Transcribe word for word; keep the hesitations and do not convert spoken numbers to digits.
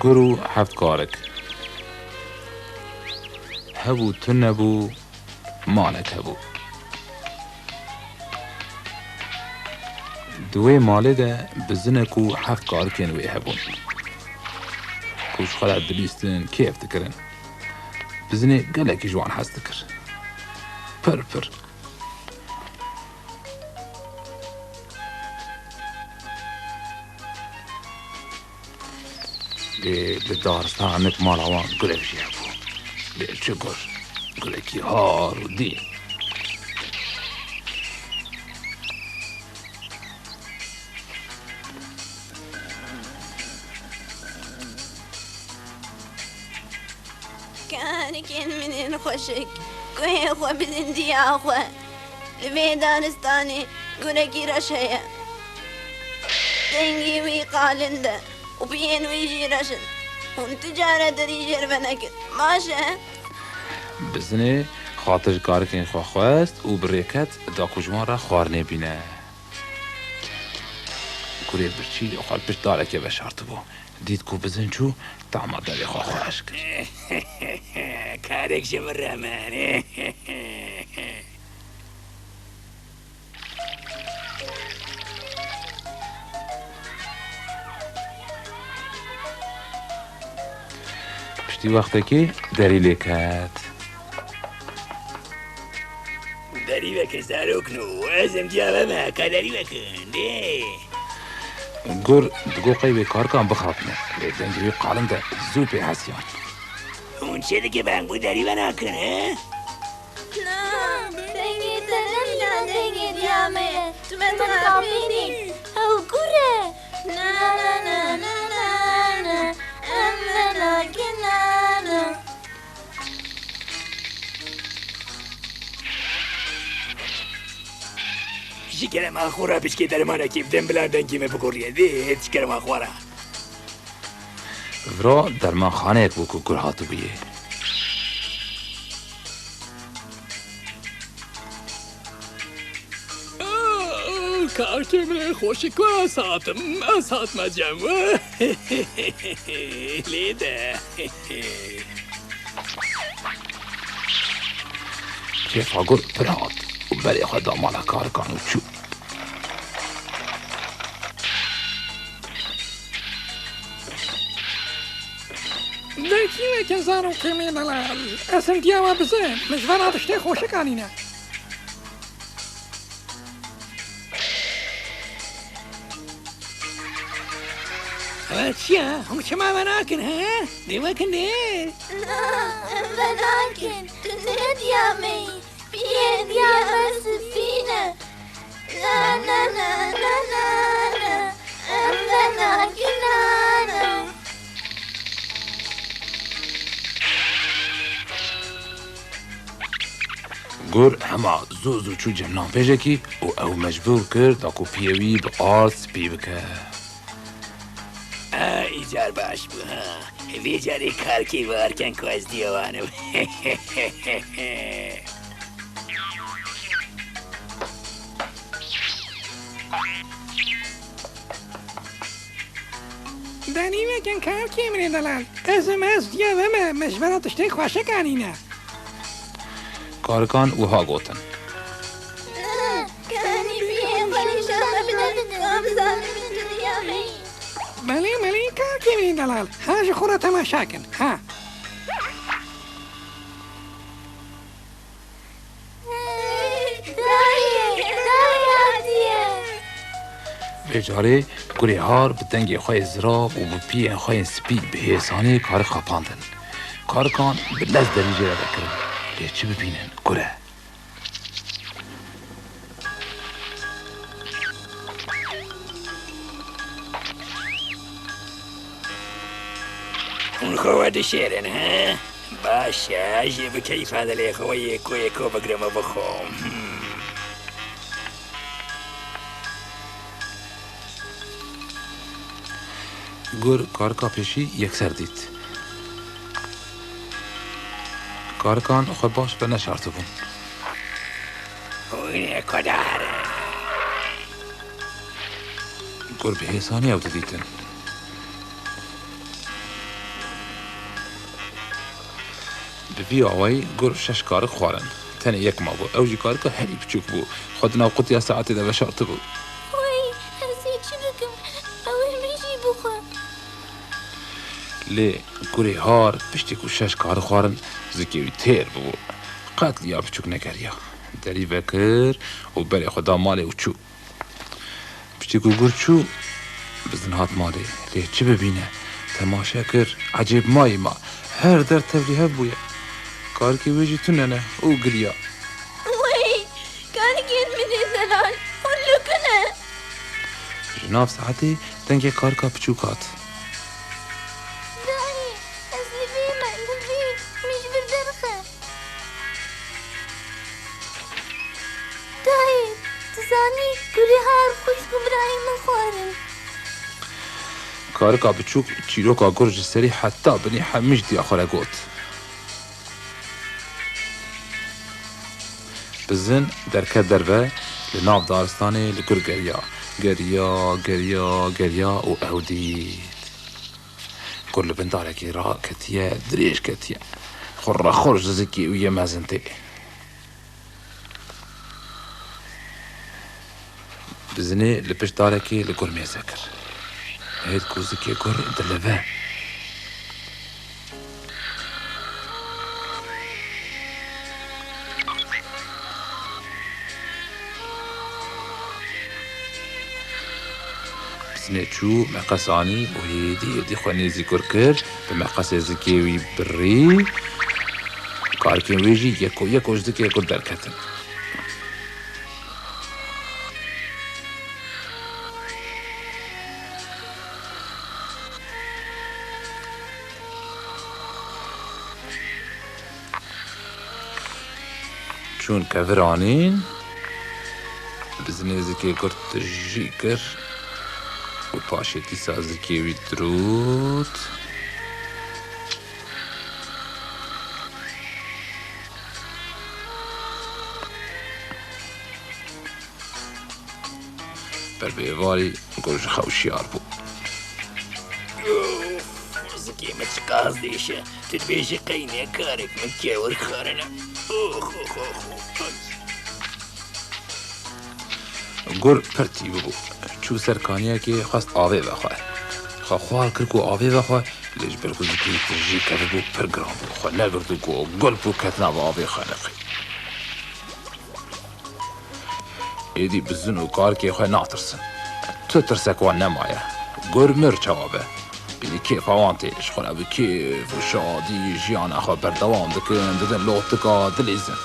Gur û heft karik. Hebû tune bû, malek hebû. Di wê malê de bizinek û heft karikên wê hebûn. Ku ji xwe re dibîstin, kêf dikirin. Bizinê gelekî ji wan hez dikir. Pir pir. Lê li daristanek mala wan gurek jî hebû. Lê çi gur? Gurekî har û dî. Karikên min ên xweşik, guhê xwe bidin diya xwe. Li vê daristanê gurekî reş heye. Dengê wî qalin e û piyên wî jî reş in. Hûn tu care derî jêr venekin. Baş e? Bizinê xatir ji karikên xwe xwest û bi rê ket da ku ji wan re xwarinê bîne. Kurê birçî xwe li pişt darekê veşartibû. Dît ku bizin çû, tama devê xwe xweş kir. Karik ji min re mane. Piştî wextekê derî lê ket. Derî veke zarokno, ez em diya me me, ka derî vekin, dê. Gur digot qey wê karikan bixapine, lê dengê wî qalin de zû pê hesiyan. Hûn çi dike bang bu derî venakin, he? Na, dengê te ne mîna dengê diya me ye. Tu me dixapînî. Ew gur e. Na, na, na, na, na, na. Em venakin, na, na. Ji kerema xwe re pişkê dermanekî bidin bila dengê me bigoriye. Dê, ji kerema xwe re. Vira dermanxaneyek bû ku gur hatibûyê. Karkê min ê xweşik ku ez hatim, ez hatime cem we. Lê de. Kêfa gur pir hat û berê xwe da mala karikan û çû. Derkî weke zarokê min delal. Ez hindiya we bizim. Min ji vana tiştê xweşik anîne. Ev çi ye? Hûn çima venakin, he? Dê wekin dê. Na, em venakin. Tu ne diya me yî. Piyê diya me spî ne. Na, na, na, na, na, na. Em venakin, na, na. Gur hema zû zû çû cem nanpêjekî û ew mecbûr kir da ku piyê wî bi ard spî bike. E, îcar baş bû, ha. Vê carê karkê bar ken ku ez diya wan im. Danî vekin karkê min ê delal. Ez im ez diya ve me, me ji vana tiştê xweşik anîne. Karikan wiha gotin. Kanî piyê xwe nîşan me bide, em zalim in dinya me yî. Belê, belê, karkê min ê delal. Ha ji xwe re temaşa kin, ha. Dayê, dayê hatiye. Vê carê gurê har bi dengê xwe yê zirav û bi piyên xwe yên spî bi hêsanî karik xapandin. Karikan bi lez derî jê re vekirin. Lê çi bibînin? Gur e. Hûn xwe we dişêrin, he? Baş e, ez jî bi keyfa dilê xwe yê ku yê ku bigrim û bixwim. Hmm. Gur karika pêşî yekser dît. Karikan xwe baş veneşartibûn. Hûn ê ku de herin? Gur bi hêsanî ew didîtin. Bi vî awayî gur şeş karik xwarin. Tenê yek mabû. Ew jî karika herî biçûk bû. Xwe di nav qutiya saetê de veşartibû. Wey, ez ê çi bikim? Ew ê min jî bixwe. Lê gurê har piştî ku şeş karik xwarin, zikê wî têr bûbû. Qet liya biçûk negeriya. Derî vekir û berê xwe da malê û çû. Piştî ku gur çû, bizin hat malê. Lê çi bibîne? Temaşe kir, ecêb mayî ma. Her der tevlî hev bûye. Karikê wê jî tune ne û giriya. Wey, karikên min ê zelal, hûn li ku ne? Ji nav saetê dengê karika biçûk hat. Dayê, ez li vê me, li vê, min ji vir derxe. Dayê, tu zanî, gurê har xwişk û birayê min xwarin. Karika biçûk çîroka gur ji serî heta binî hemî ji diya xwe re got. Bizin derket derve, li nav daristanê li gur geriya. Geriya, geriya, geriya û ew dît. Gur li bin darekê raketiye, dirêj ketiye. Xurrexur ji zikê wî yê mezin tê. Bizinê li pişt darekê li gur mêze kir. Hêt ku zikê gur dilive. Bizinê çû, meqes anî û hêdî hêdî xwe nêzî gur kir, bi meqesê zikê wî birî. Karikên wê jî yeko yeko ji zikê gur derketin. Çûn kevir anîn, bizinê zikê gur tijî kir û paşê dîsa zikê wî dirût. Ber bi êvarî gur ji xew şiyar bû. Of, zikê min çiqas dêş e. Tu dibêjî qey ne karek min kewir xwarin e. Ox, ox, ox, ox. Gur pir tî bûbû. Çû ser kaniyekê xwest avê vexwe. Xwe xwar kir ku avê vexwe, lê ji ber ku zikê wî tijî kevibû pir giran bû. Xwe negirtû ku gulp û ket nav avê xeniqî. Êdî bizin û karikê xwe natirsin. Tu tirsek wan nemaye. Gur mir çawa be? Bînî kêfa wan tê. Ji xwe re bi kêf û şadî jiyana xwe berdewam dikin, didin lotika, dilîzin.